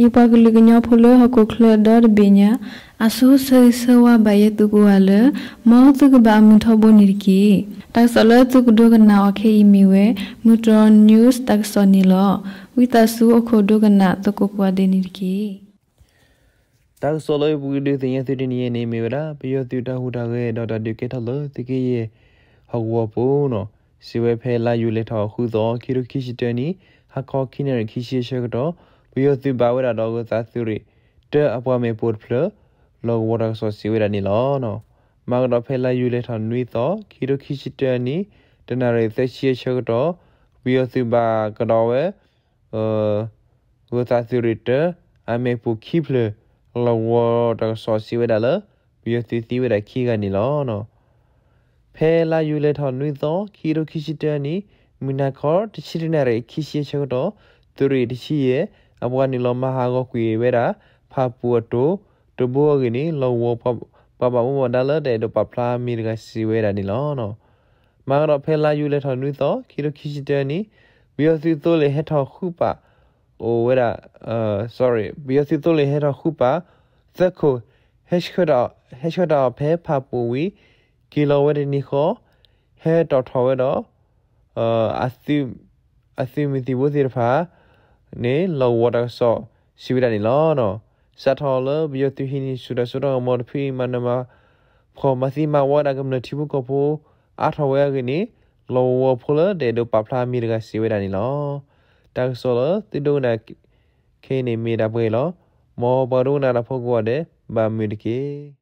ယပှၤကလုာ်ကညီဖိလၢဟီၣ်ခိၣ်ချၢဒီတဘ့ၣ်ညါ, အဆိဆၢဂ့ၤဆၢဝါဘၣ်ယဲသုကိးဂၤလၢ မ်သုကဘၣ်အမုာ်ထီဘိန့ၣ်တက့ၢ်. တၢ်ကစီၣ်လၢသုကဒိကနၣ်အီၤခဲအံၤမ့ၢ်ဝဲ မုၢ်တြီၢ် news တၢ်ကစီၣ်န့ၣ်လီၤ. ဝံသးစူၤအိၣ်ခိးဒိကနၣ်သကိးကိးဂၤဒဲးန့ၣ်တက့ၢ်. တၢ်ကစီၣ်လၢပကဒုးသ့ၣ်ညါသုတနံၤအံၤန့ၣ်မ့ၢ်ဝဲဒၣ် ပယီၤသုးတၢ်ဟူးတၢ်ဂဲၤဒီးတၢ်ဒုးကဲထီၣ်လၢသုးက့ယဲၢ်ဟီၣ်ကဝီၤပူၤန့ၣ်, စံးဝဲဖဲလါယူၤလဲၤထီၣ်ဃုသီ ခံကထိခံဆံတၢနံၣ် ဟါခီခံနၣ်ရံၣ်ခံဆံအဆၢကတီၢ် ပယီၤသုးဘၣ်ဝဲဒၣ်ဒီးဂၢၤသးသုးရ့ၣ်တၢအပှၤမ့ၣ်ပိၢ်တဖျၢၣ် လီၢ်ကဝီၤတၢ်ကစီၣ်စံးဝဲဒၣ်န့ၣ်လီၤ. မၤကဒီးဖဲလါယူၤလဲၤထီၣ်နွံသီ ခံကထိခံဆံတၢနံၣ် တနၣ်ရံၣ်သၢဆံအဆၢကတီၢ် ပယီၤသုးဘၣ်ကဒီးဝဲ ဂၢၤသးသုးရ့ၣ်တၢ အမ့ၣ်ပိၢ်ခံဖျၢၣ် လီၢ်ကဝီၤတၢ်ကစီၣ်စံးဝဲဒၣ်လၢ ပယီၤသုးသံဝဲဒၣ်ခံဂၤန့ၣ်လီၤ. ဖဲလါယူၤလဲၤထီၣ်နွံသီ ခံကထိခံဆံတၢနံၣ် မုၢ်နၤခီ တဆံတနၣ်ရံၣ်ခံဆံအဆၢကတီၢ် သုးရ့ၣ်တဆံယဲၢ် အပှၤနုာ်လီၤမၤဟးဂီၤကွံာ်ဝဲဒၣ် ဖၣ်ပူၣ်အတိၤတဘိအဂ့ၢ်န့ၣ် လီၢ်ကဝီၤပှၤဘၣ်မူဘၣ်ဒါလၢတၢ်အဲၣ်ဒိးပာ်ဖျါမံၤတဂၤစံးဝဲဒၣ်န့ၣ်လီၤ. မၤကဒီးဖဲလါယူၤလဲၤထီၣ်နွံသီ ခံကထိခံဆံတၢနံၣ် ပယီၤသုးသိလ့ၣ်ဟဲထီၣ်ဃုပာ် အိၣ်ဝဲဒၣ် sorry ပယီၤသုးသိလ့ၣ်ဟဲထီၣ်ဃုပာ် သၢခိၣ် ဟဲဆှၢတၢ်အီၤဖဲဖၣ်ပူၣ်ဝံၤ က့ၤလီၤဝဲတနံၤဃီ ဟဲတီၣ်ထီၣ်ဝဲဒီး အသုးမုၢ်သံၣ်ဘိသ့ၣ်တဖၣ်န့ၣ် လီၢ်ကဝီၤတၢ်ကစီၣ်စံးဝဲဒၣ်န့ၣ်လီၤ. စးထီၣ်လၢပယီၤသုးဟံးန့ၢ်ဆူၣ်တၢ်စိတၢ်ကမီၤတဖုအံၤ မၤနၢၤမၤဖှီၣ်မၤသံမၤဝီဝဲဒၣ်ကမျၢၢ်ထံဖိကီၢ်ဖိအါထီၣ်ဝဲအဂ့ၢ်န့ၣ် လီၢ်ကဝီၤဖိလၢတၢ်အဲၣ်ဒိးပာ်ဖျါမံၤတဂၤစံးဝဲဒၣ်န့ၣ်လီၤ. တၢ်ကစီၣ်လၢသုဒိကနၣ်ခဲအံၤန့ၣ်မ့ၢ်ဒၣ်ပှဲၤအံၤလီၤ. မ်ပှၤဒိကနၣ်တၢ်ဖိကိးဂၤဒဲး ဘၣ်မုာ်တက့ၢ်.